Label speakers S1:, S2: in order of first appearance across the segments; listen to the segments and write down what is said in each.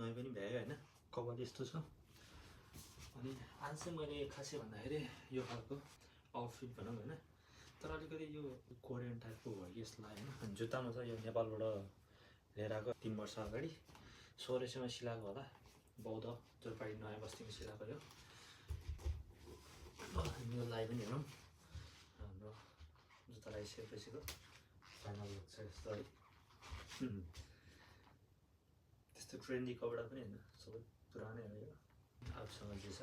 S1: नयाँ पनि भ्यायो होइन, कभर यस्तो छ। अनि आज चाहिँ मैले खासै भन्दाखेरि यो खालको आउटफिट भनौँ होइन, तर अलिकति यो कोरियन टाइपको भयो कि जस्तो लाग्यो होइन। जुत्तामा चाहिँ यो नेपालबाट लिएर आएको 3 वर्ष अगाडि 1600मा सिलाएको होला, बौद्ध जलपाइगुडी नयाँ बस्तीमा सिलाएको यो। यो लाइ पनि हेरौँ, हाम्रो जुत्ता लगाइसकेपछिको फाइनल लुक छ यस्तो है। त्यस्तो ट्रेन्डी कपडा पनि होइन, सबै पुरानै हो यो। आफूसँग जे छ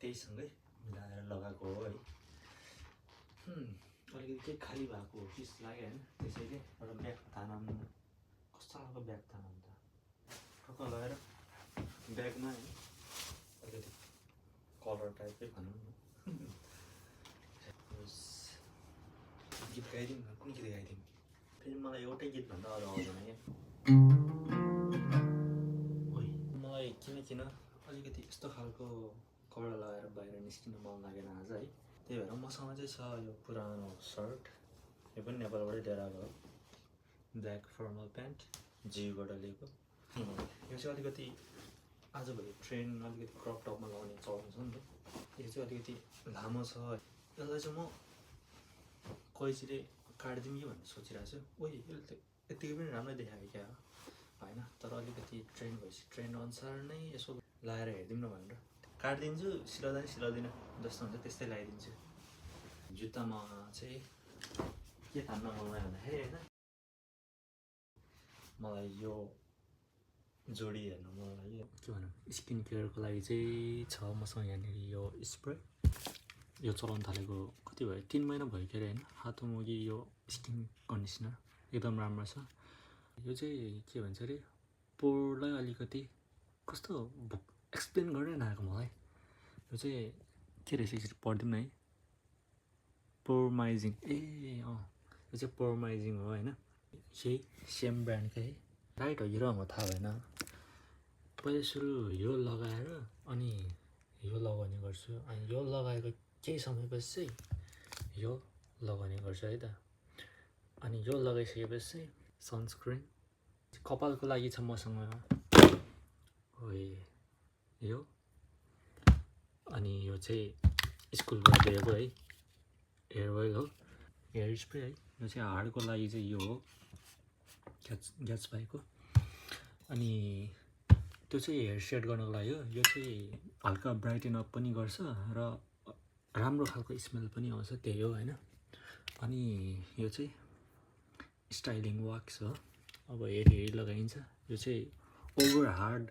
S1: त्यहीसँगै मिलाएर लगाएको हो है। अलिकति केही खाली भएको हो कि जस्तो लाग्यो होइन, त्यसैले एउटा ब्याग तानौँ। कस्तो खालको ब्याग तानौँ त, ठक्क लगाएर ब्यागमा होइन अलिकति कलर टाइपकै भनौँ न। गीत गाइदिउँ न, कुन गीत गाइदिउँ? फेरि मलाई एउटै गीत भन्दा अरू आउँदैन क्या। मलाई किन अलिकति यस्तो खालको कपडा लगाएर बाहिर निस्किनु मन लागेन आज है। त्यही भएर मसँग चाहिँ छ यो पुरानो सर्ट, यो पनि नेपालबाटै लिएर आएको हो, ब्ल्याक फर्मल प्यान्ट, जियूबाट लिएको। यो चाहिँ अलिकति आजभोलि ट्रेन्ड अलिकति क्रप टपमा लगाउने चलन छ नि त। यो चाहिँ अलिकति लामो छ, यसलाई चाहिँ म कैँचीले काटिदिउँ कि भनेर सोचिरहेको छु। ओइ यसले त यत्तिकै पनि राम्रो देखाएको क्या होइन, तर अलिकति ट्रेन्ड भएपछि ट्रेन्ड अनुसार नै यसो लगाएर हेरिदिउँ न भनेर काटिदिन्छु। सिलाउँदिनँ जस्तो हुन्छ त्यस्तै लगाइदिन्छु। जुत्तामा चाहिँ के तान्न मन लाग्यो भन्दाखेरि होइन, मलाई यो जोडी हेर्नु मन लाग्यो। के भनौँ, स्किन केयरको लागि चाहिँ छ मसँग यहाँनिर यो स्प्रे। यो चलाउनु थालेको कति भयो, 3 महिना भयो के अरे होइन। हातमुगी यो स्किन कन्डिसनर एकदम राम्रो छ। यो चाहिँ के भन्छ अरे, पोरलाई अलिकति कस्तो एक्सप्लेन गरेर नआएको मलाई। यो चाहिँ के रहेछ यसरी पढिदिउँ न है, पोरमाइजिङ। यो चाहिँ पोरमाइजिङ हो होइन, यही सेम ब्रान्डकै है। राइट हो कि रङ हो थाहा भएन। पहिला सुरु यो लगाएर अनि यो लगाउने गर्छु, अनि यो लगाएको केही समयपछि चाहिँ यो लगाउने गर्छु है त। अनि यो लगाइसकेपछि चाहिँ सनस्क्रिन। कपालको लागि छ मसँग यो, अनि यो चाहिँ स्कुलबाट दिएको है, हेयर ओइल हो, हेयर स्प्रे है। यो चाहिँ हाडको लागि चाहिँ यो हो, ग्याट्सबाईको। अनि त्यो चाहिँ हेयर सेट गर्नको लागि हो। यो चाहिँ हल्का ब्राइटन अप पनि गर्छ र राम्रो खालको स्मेल पनि आउँछ, त्यही हो होइन। अनि यो चाहिँ स्टाइलिङ वाक्स हो, अब हेरी लगाइन्छ। यो चाहिँ ओभर हार्ड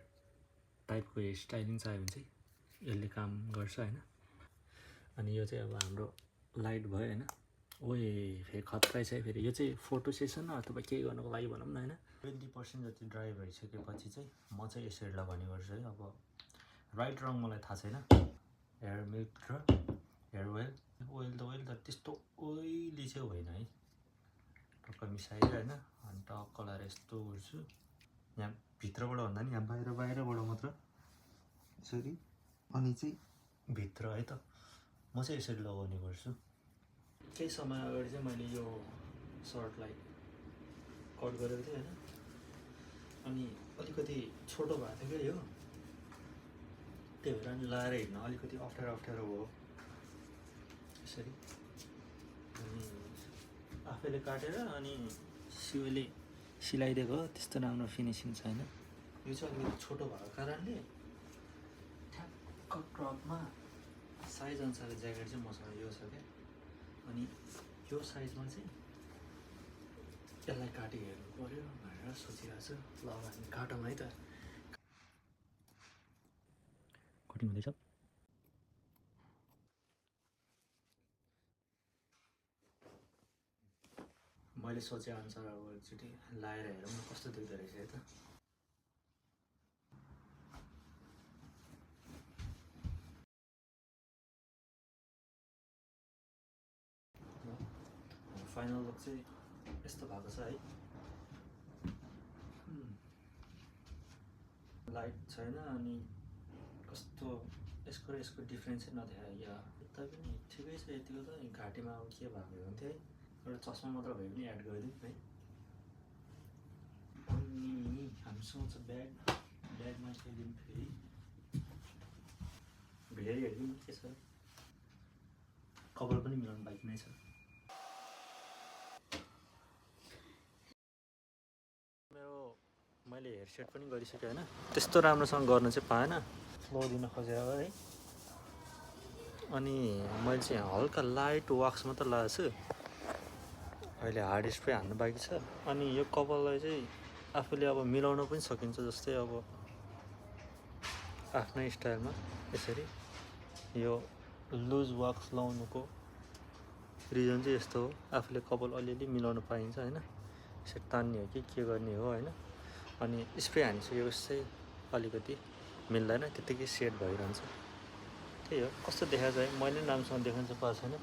S1: टाइपको हेयर स्टाइलिङ चाहियो भने चाहिँ यसले काम गर्छ होइन। अनि यो चाहिँ अब हाम्रो लाइट भयो होइन। फेरि खतरै छ फेरि। यो चाहिँ फोटो सेसन अथवा केही गर्नको लागि भनौँ न होइन। 20% जति ड्राई भइसकेपछि चाहिँ म चाहिँ यसरी लगाउने गर्छु है। अब राइट रङ मलाई थाहा छैन। हेयर मिल्क र हेयर ओइल त त्यस्तो ओइली चाहिँ होइन है, टक्क मिसाएर होइन। अनि टक्क लगाएर यस्तो गर्छु, यहाँ भित्रबाट भन्दा नि यहाँ बाहिरबाट मात्र यसरी, अनि चाहिँ भित्र है त। म चाहिँ यसरी लगाउने गर्छु। केही समय अगाडि चाहिँ मैले यो सर्टलाई कट गरेको थिएँ होइन, अनि अलिकति छोटो भएको थियो क्या यो, त्यही भएर अनि लगाएर हिँड्न अलिकति अप्ठ्यारो भयो यसरी। अनि आफैले काटेर अनि सिउले सिलाइदिएको हो, त्यस्तो राम्रो फिनिसिङ छैन। यो चाहिँ अलिकति छोटो भएको कारणले ठ्याक्क क्रपमा साइज अनुसारको ज्याकेट चाहिँ मसँग यो छ क्या। अनि यो साइजमा चाहिँ यसलाई काटी हेर्नु पऱ्यो भनेर सोचिरहेको छु। ल हामी काटौँ है त। कटिङ हुँदैछ। मैले सोचे अनुसार अब एकचोटि लाएर हेरौँ न कस्तो देख्दो रहेछ है त। फाइनल लुक चाहिँ यस्तो भएको छ है। लाइट छैन अनि कस्तो यसको डिफ्रेन्स चाहिँ नदेखायो क्या। यता पनि ठिकै छ यतिको त। घाँटीमा अब के भएको हुन्थ्यो है, एउटा चस्मा मात्र भए पनि एड गरिदिउँ है। अनि हामीसँग छ ब्याग। ब्यागमा चाहिँ फेरि भेरी हेरिदिनु के छ कभर पनि मिलाउनु बाँकी नै छ। मैले हेयरसेट पनि गरिसकेँ होइन, त्यस्तो राम्रोसँग गर्न चाहिँ पाएन, फ्लो दिन खोजेर है। अनि मैले चाहिँ हल्का लाइट वाक्स मात्र लगाएको छु, अहिले हार्ड स्प्रे हान्नु बाँकी छ। अनि यो कपाललाई चाहिँ आफूले अब मिलाउन पनि सकिन्छ, जस्तै अब आफ्नै स्टाइलमा यसरी। यो लुज वाक्स लाउनुको रिजन चाहिँ यस्तो हो, आफूले कपाल अलिअलि मिलाउन पाइन्छ होइन, यसरी तान्ने हो कि के गर्ने हो होइन। अनि स्प्रे हानिसकेपछि चाहिँ अलिकति मिल्दैन, त्यत्तिकै सेट भइरहन्छ। त्यही हो, कस्तो देखा चाहिँ मैले राम्रोसँग देखाउन चाहिँ पाएको छैन।